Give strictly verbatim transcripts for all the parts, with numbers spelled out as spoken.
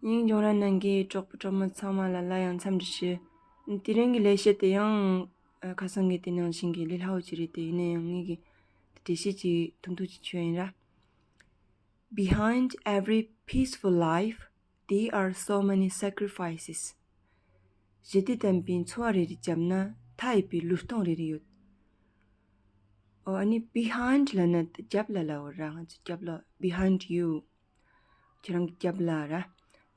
སྙིང་རྗེ་རང་གནང་གི་གྲོགས་པོ་གྲོགས་མོ་ཚང་མ་ལ་སླར་ཡང་འཚམས་འདྲི་ཞུ། དེ་རིང་གི་ལས་བྱེད་དེ་ཡང་ཨ་ཁ་སང་གི་དེ་ནང་བཞིན་གྱི་ལས་སླ་བོ་ཅིག་རེད་དེ། ཡིན་ན་ཡང་ངེད་ཀྱིས་འགྲེལ་བཤད་ཅིག་ཐུང་ཐུང་ཅིག་བྱོས་ཡིན་ར། Behind every peaceful life, there are so many sacrifices. ཞི་བདེ་ལྡན་པའི་འཚོ་བ་རེ་རེ་བརྒྱབ་ན་མཐའ་ཡས་པའི་ལུས་སྟེང་རེ་རེ་ཡོད། ཨོ་ཨ་ནི་behind ལབ་ན་རྒྱབ་ལ་ལབ་པ་ར། ང་ཚོ་རྒྱབ་ལ། behind you. ཁྱེད་རང་གི་རྒྱབ་ལ་ར།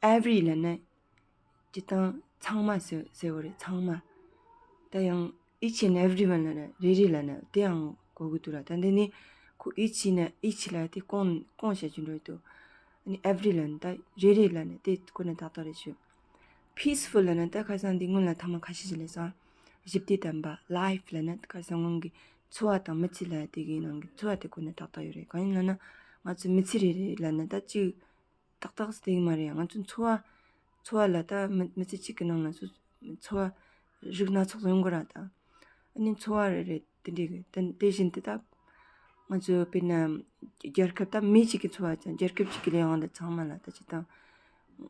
every ལབ་ན་སྤྱིར་བཏང་ཚང་མ་ཟེར་ཟེར་བ་རེད། ཚང་མ། ད་ཡང་each and every one ལབ་ན་རེ་རེ་ལབ་ན་དེའང་གོ་གི་འདུག་ར། ད་འདི་ནི་ཁོ་each ཡིན་ན་each ལབ་དེ་སྐོང་སྐོང་བྱ་རྒྱུ་འགྲོ་འདུག་ཨ་ནི་every ལབ་ན་ད་རེ་རེ་ལབ་ན་དེ་ཁོ་ན་ཏག་ཏག་རེད་ཞུ། peaceful ལབ་ན་ད་ཁ་སང་འདི་སྔོན་ལ་ཐ་མ་ཁ་ཤས་ཤིག་ལས་སོང་། ཞི་བདེ་ལྡན་པ། life ལབ་ན་ཁ་སང་སྔོན་གྱི་འཚོ་བ་དང་མི་ཚེ་ལབ་དེ་གི་ནང་གི་འཚོ་བ་དེ་ཁོ་ན་ཏག་ཏག་ཡོད་རེད། གང་ཡིན་ལབ་ན་ང་ཚོ་མི་ཚེ་རེ་རེ་ལབ་ན་ད་གཅིག་ཏག་ཏག་སྟེང་མ་རེད། ང་ཚོ་འཚོ་བ་འཚོ་བ་ལ་ད་མི་མི་ཚེ་གཅིག་གི་ནང་ལ་སོ་འཚོ་བ་རིགས་སྣ་ཚོགས་ཡོང་གི་ར། ད་ཨ་ནི་འཚོ་བ་རེ་རེ་དེ་འདྲའི་གི་དེ་དེ་བཞིན་དུ་ད་ང་ཚོ་དཔེར་ན་རྒྱལ་ཁབ་ད་མི་གཅིག་གི་འཚོ་བ་ཅང་རྒྱལ་ཁབ་གཅིག་གི་ལས་དབང་དེ་ཚང་མ་ལ་ད་ཅི་དང་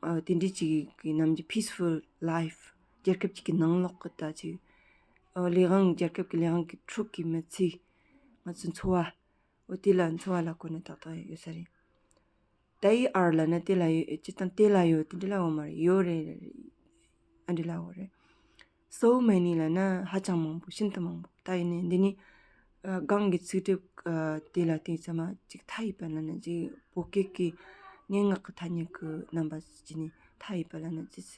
ཨ་དེ་འདྲའི་གཅིག་གི་ནམ་གྱི་peaceful life རྒྱལ་ཁབ་གཅིག་གི་ནང་ལོགས་གི་ད་ཅིག་ཨ་ལས་དབང་རྒྱལ་ཁབ་ཀྱི་ལས་དབང་གི་ཕྲུག་གི་མི་ཚེ་ང་ཚོ་འཚོ་བ་འོ་དེ་ལ་འཚོ་བ་ལ་གོ་ནས་ཏག་ཏག་ཡོད་ས་རེད། They are ལབ་ན་དེ་ལ་ཡོད། སྤྱིར་བཏང་དེ་ལ་ཡོད་དེ་འདྲ་ལབ་ཡོད་མ་རེད། ཡོད་རེད། ཨ་འདྲ་ལབ་ཡོད་རེད། So many ལབ་ན་ཧ་ཅང་མང་པོ། ཤིན་ཏུ་མང་པོ། ད་ཡིན་ནའི་འདི་ནི་ཨ་གང་གི་ཚིག་གྲུབ་ཨ་དེ་ལ་བལྟས་ཙམ་མ་གཅིག་མཐའ་ཡས་པ་ལབ་ན་གཅིག་བོད་སྐད་ཀྱི་སྙན་ངག་གི་ཐ་སྙད་ཀྱི་རྣམ་པ་ཅིག་ནི་མཐའ་ཡས་པ་ལབ་ན་གཅིག་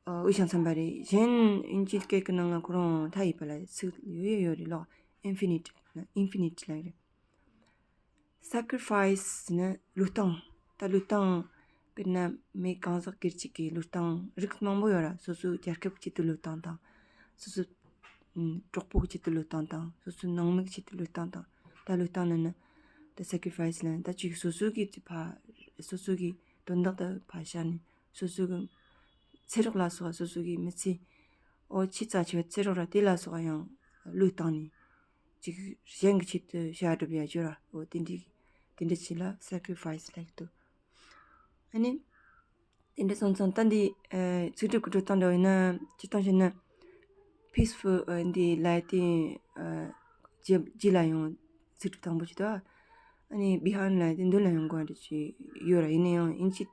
ཨ་འུ་ཅག་ཚན་པ་རེད། གཞན་དབྱིན་ཇིའི་སྐད་ཀྱི་ནང་ལ་ཁོ་རང་མཐའ་ཡས་པ་ལ་ཚིག་ཡོད་ཡོད་ཡོད་རེད་ལོ། infinite ལབ་infinite ལབ་རེད། Sacrifice ནི་བློས་བཏང་། ད་བློས་བཏང་། དཔེར་ན་མི་གང་ཟག་སྒེར་གཅིག་གི་བློས་བཏང་རིགས་མང་པོ་ཡོད་ར། སོ་སོའི་རྒྱལ་ཁབ་ཆེད་དུ་བློས་བཏང་དང་། སོ་སོའི་ཨུམ་གྲོགས་པོ་གི་ཆེད་དུ་བློས་བཏང་དང་། སོ་སོའི་ནང་མི་གི་ཆེད་དུ་བློས་བཏང་དང་། ད་བློས་བཏང་ནི་ནི་ད་sacrifice ལབ་ནི་ད་ཅིག་སོ་སོ་གི་ཅིག་ཕ་སོ་སོ་གི་དོན་དག་ད་ཕར་བཞག་ནས་སོ་སོ་གི་ཚེ་སྲོག་ལ་སོགས་པ་སོ་སོ་གི་མི་ཚེ་ཨོ་ཆེ་ཙག་ཆེ་བ་ཚེ་སྲོག་ར་དེ་ལ་སོགས་པ་ཡང་བློས་བཏང་ནས། ཅིག་གཞན་གྱི་ཆེད་དུ་ཞབས་བྲོ་བྱ་རྒྱུ་ར། འོ་དེ་འདྲའི་དེ་འདྲ་ཅིག་ལ་sacrifice ལབ་ཀྱི་འདུག་ཨ་ནི་དེ་འདྲ་སོང་ཙང་ད་འདི་ཨ་ཚིག་གྲུབ་ཀྱི་འགྲོ་སྟངས་འདྲ་བ་ཡིན་ན་སྤྱིར་བཏང་བཤད་ན་peaceful ཨ་འདི་ལབ་དེ་ཨ་རྗེས་རྗེས་ལ་ཡང་ཚིག་གྲུབ་དང་པོ་ཅིག་འདུག་ཨ་ནི་behind ལབ་དེ་མདུན་ལ་ཡོང་དགོས་པ་འདྲ་ཅིག་ཡོད་ར། ཡིན་ན་ཡང་དབྱིན་ཇི་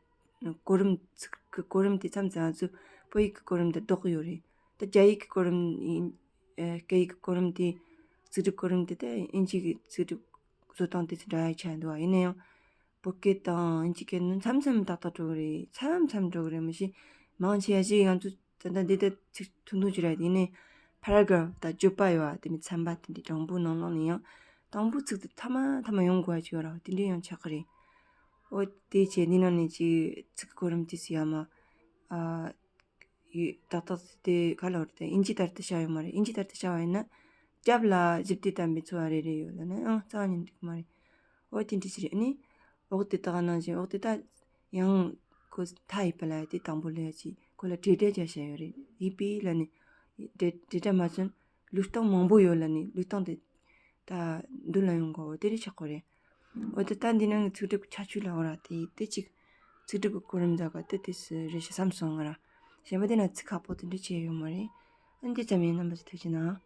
གོ་རིམ་ཚིག་གི་གོ་རིམ་དེ་མཚམས་མཚམས་ང་ཚོ་བོད་ཡིག་གི་གོ་རིམ་དང་ལྡོག་གི་ཡོད་རེད། ད་རྒྱ་ཡིག་གི་གོ་རིམ་ཡིན། ཨེ་སྐད་ཡིག་གི་གོ་རིམ་དེ་ཚིག་གྲུབ་གོ་རིམ་དེ་ད་དབྱིན་ཇི་གི་ཚིག་གྲུབ་བཟོ་སྟངས་དེ་ཚོ་འདྲ་ཡ་ཆགས་འདུག་བ། ཡིན་ན་ཡང་བོད་སྐད་དང་དབྱིན་ཇི་སྐད་ནི་མཚམས་མཚམས་ཏག་ཏག་འགྲོ་གི་རེད། མཚམས་མཚམས་འགྲོ་གི་རེད། མ་གཞི་མང་ཆེ་བ་ཞིག་ང་ཚོ་ད་ལྟ་འདི་ལྟར་ཚིག་ཐུང་ཐུང་ཅིག་རེད། ཡིན་ནའི་paragraph ད་བརྗོད་པ་ཡོད་བ། དེ་ནི་ཚན་པ་དེ་འདྲའི་དང་པོ་ནང་ལོགས་ནས་ཡང་དང་པོ་ཚིག་དེ་མཐའ་མ་མཐའ་མ་ཡོང་དགོས་པ་ཅིག་ཡོད་ར། དེ་འདྲའི་ཡང་ཆགས་ཀྱི་རེད། འོ་དེ་བྱས་འདི་ནང་ནས་ཅིག་ཚིག་གི་གོ་རིམ་དེ་ཚོ་ཡ་མ་ཨ། ཡོད། ཏག་ཏག་དེ་ག་ལ་བར་དེ་དབྱིན་ཇི་ལྟར་དུ་བྱ་ཡོད་མ་རེད། དབྱིན་ཇི་ལྟར་དུ་བྱ་བ་ཡིན་ན་རྒྱབ་ལ་ཞི་བདེ་ལྡན་པའི་འཚོ་བ་རེ་རེ་ཡོད་ལབ་ན་ཨང་རྩ་བ་ཉིད་འགྲིག་མ་རེད། འོ་དེ་འདྲ་ཞིག་རེད། ཨ་ནི་འོག་དེ་དག་ནང་བཞིན་འོག་དེ་དག་ཡང་ཁོ་མཐའ་ཡས་པ་ལ་དེ་དང་པོ་ལ་ཡ་ཅིག་ཁོ་ལ་འབྲེལ་སྒྲ་རྒྱག་བྱ་ཡོད་རེད། ཡིན་པས་ལབ་ནི་འབྲེལ་འབྲེལ་སྒྲ་མ་བྱུང་། ལུས་སྟེང་མང་པོ་ཡོད་ལབ་ནི་ལུས་སྟེང་དེ་ད་མདུན་ལ་ཡོང་དགོས། འོ་དེ་རེད་ཆགས་གོ་རེད། འོ་དེ་ད་འདི་ནང་གི་ཚིག་གྲུབ་ཀྱི་ཁྱད་ཆོས་ལ་འོ་ར་དེ་དེ་གཅིག་ཚིག་གྲུབ་ཀྱི་གོ་རིམ་འཛག་ག་དེ་དེ་སུ་རེད་ཤག་བསམ་སོང་ང་ར། གཞན་པ་དེ་ན་ཚིག་ཁག་པོ་དེ་འདྲ་བྱས་ཡོད་མ་རེད། ཨ་འདི་ཙམ་ཡིན། རྣམ་པ་ཚོ་ཐུགས་རྗེ་གནང་།